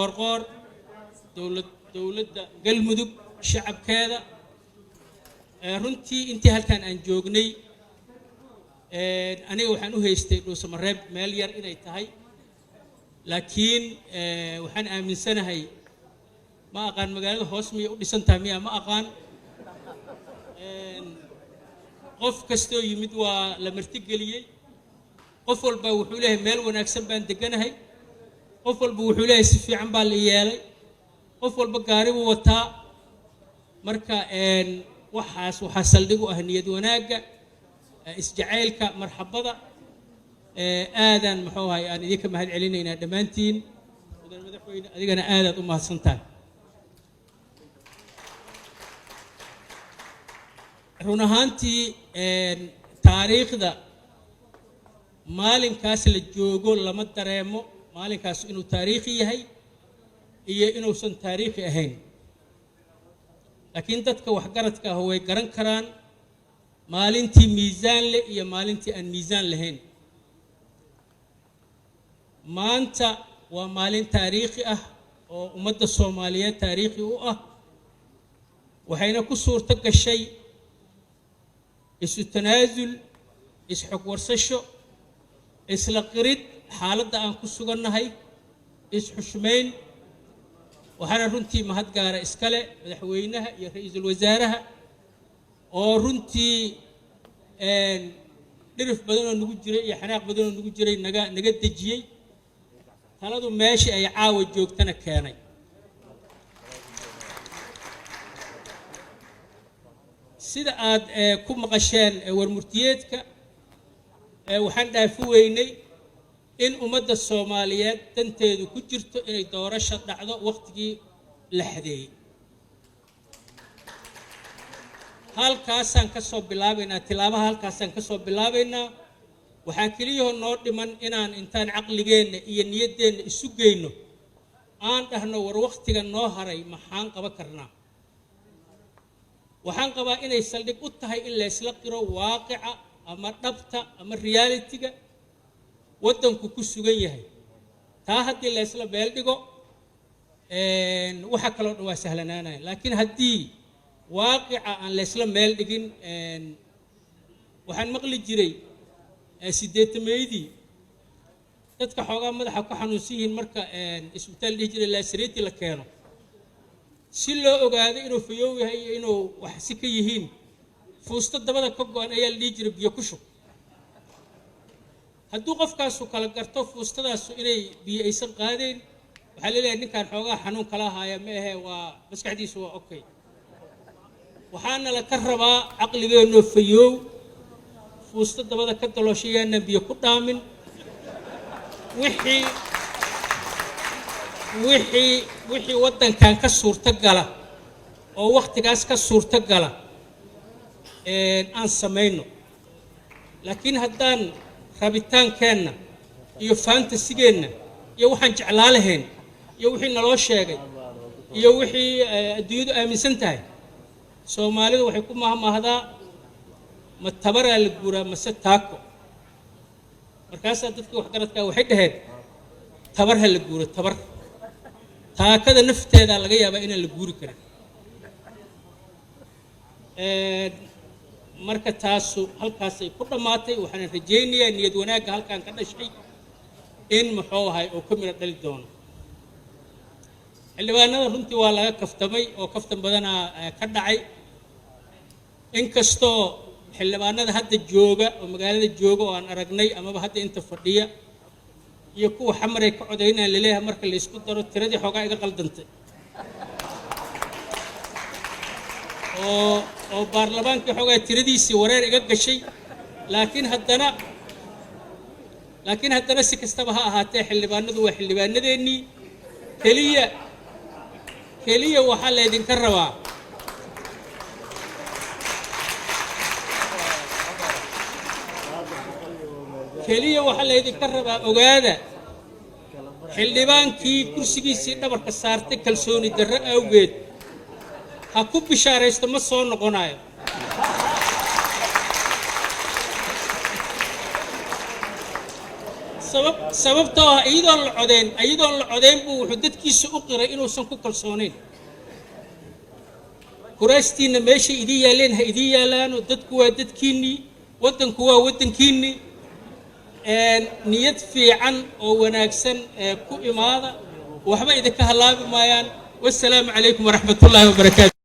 Qoorqoor, dowladda Galmudug, shacabkeeda. Runtii intii halkan aan joognay, aniga waxaan u haystay Dhuusamareeb meel yar inay tahay, laakiin waxaan aaminsanahay, ma aqaan magaalada hoos miyay u dhisan tahay miya, ma aqaan. Qof kastoo yimid waa la martigeliyey. Qof walba wuxuu leeyahay meel wanaagsan baan deganahay. Qof walba wuxuu leeyahay si fiican baa la yeelay. Qof walba gaari buu wataa. Marka waxaas waxaa saldhig u ah niyad wanaagga, isjacaylka, marxabada. Aadaan muxuu ahay aan idinka mahad celinaynaa dhammaantiin. Mudan madaxweyne, adigana aadaad u mahadsan tahay. Run ahaantii, taariikhda maalinkaas la joogo lama dareemo maalinkaas inuu taariikhi yahay iyo inuusan taariikhi ahayn, laakiin dadka waxgaradka ah way garan karaan maalintii miisaan leh iyo maalintii aan miisaan lahayn. Maanta waa maalin taariikhi ah oo ummadda Soomaaliyeed taariikhi u ah, waxayna ku suurto gashay isu tanaasul, isxog warsasho, isla qirid xaaladda aan ku sugannahay, isxushmayn. Waxaana runtii mahad gaara iskale madaxweynaha iyo ra-iisul wasaaraha oo runtii dhirif badan oo nagu jiray iyo xanaaq badan oo nagu jiray naga dejiyey, taladu meeshii ay caawa joogtana keenay. Sida aad ku maqasheen warmurtiyeedka, waxaan dhaafi weynay in ummadda Soomaaliyeed danteedu ku jirto inay doorasho dhacdo wakhtigii la xadeeyey. Halkaasaan ka soo bilaabaynaa tilaabaha, halkaasaan ka soo bilaabaynaa. Waxaa keliyahoo noo dhiman inaan intaan caqligeenna iyo niyaddeenna isu geyno aan dhahno, war wakhtiga noo haray maxaan qaban karnaa? Waxaan qabaa inay saldhig u tahay in laysla qiro waaqica ama dhabta ama realitiga waddanku ku sugan yahay. Taa haddii laysla meel dhigo, waxa kaloo dhan waa sahlanaanaya, laakiin haddii waaqica aan laysla meel dhigin, waxaan maqli jiray 80-meydii dadka xoogaa madaxa ku xanuunsan yihiin marka isbitaal dhihi jiray laasareti la keeno si loo ogaado inuu fayoow yahay iyo inuu wax si ka yihiin, fuusto dabada ka go-an ayaa la dhihi jiray biyo ku shub. Hadduu qofkaasu kala garto fuustadaasu inay biyo aysan qaadayn, waxaa laleeyahay ninkan xoogaa xanuun kala haaya ma ahe, waa maskaxdiisu waa okay. Waxaana la ka rabaa caqligeennoo fayoow, fuusto dabada ka dalooshay yaanaan biyo ku dhaamin. Wixii waddankan ka suurto gala oo wakhtigaas ka suurto gala aan samayno, laakiin haddaan rabitaankeenna iyo fantasigeenna iyo waxaan jeclaa lahayn iyo wixii naloo sheegay iyo wixii adduunyadu aaminsan tahay, Soomaalidu waxay ku mahmahdaa, ma tabaraa la guuraa mase taako? Markaasaa dadkii waxgaradkaa waxay dhaheen tabar ha la guuro, tabar taakada nafteedaa laga yaabaa inaan la guuri karin. Marka taasu halkaasay ku dhammaatay. Waxaana rajaynayaa niyad wanaagga halkan ka dhashay in muxuu ahay oo ka midho dhali doono. Xildhibaanada runtii waa laga kaftamay oo kaftan badanaa ka dhacay, inkastoo xildhibaanada hadda jooga oo magaalada jooga oo aan aragnay amaba hadda inta fadhiya iyo kuwa xamaray ka codaynaan laleeyahay marka laysku daro tiradii xoogaa iga qaldantay oo baarlamaankii xoogaa tiradiisii wareer iga gashay, laakiin haddana si kastaba ha ahaatee xildhibaanadu waa xildhibaanadeennii. Keliya waxaa laydinka rabaa, keliya waxaa laydinka rabaa, ogaada xildhibaankii kursigiisii dhabarka saartay kalsooni darro awgeed ha ku bishaaraysto, ma soo noqonayo. Sababtoo ah iyadoon la codeyn buu wuxuu dadkiisa u qiray inuusan ku kalsoonayn. Kuraastiinna meeshay idiin yaalleen ha idiin yaalaano. Dadku waa dadkiinnii, waddanku waa waddankiinnii. Niyad fiican oo wanaagsan ku imaada, waxba idinka halaabi maayaan. Wasalaamu calaykum waraxmatullaahi wabarakaatu.